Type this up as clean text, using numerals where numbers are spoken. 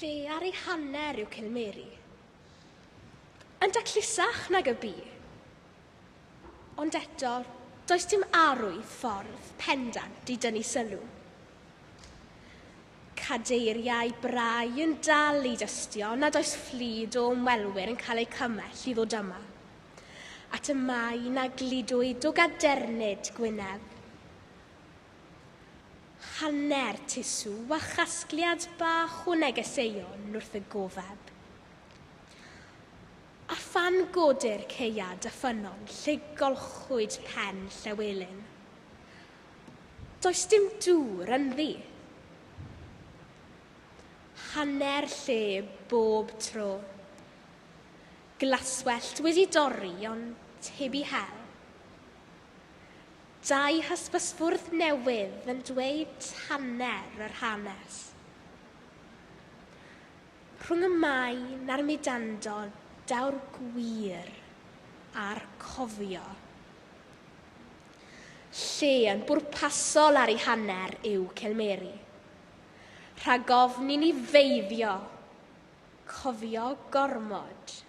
Lle ar ei hanner yw Cilmeri. Yn daclusach nag y bu. Ond eto, does dim arwydd ffordd pendant i dynnu sylw. Cadeiriau brau yn dal i dystio nad oes fflyd o ymwelwyr yn cael eu cymell i ddod yma. At y maen a gludwyd o gadernid Gwynedd. Hanner tusw a chasgliad bach o negeseuon wrth y gofeb. A phan godir caead y ffynnon lle golchwyd pen Llywelyn, does dim dŵr ynddi. Hanner lle bob tro. Glaswellt wedi dorri ond heb i hel. Dau hysbysfwrdd newydd yn dweud hanner yr hanes. Rhwng y maen a'r mudandod daw'r gwir a'r cofio. Lle yn bwrpasol ar ei hanner yw Cilmeri. Rhag ofn i ni feiddio, cofio gormod.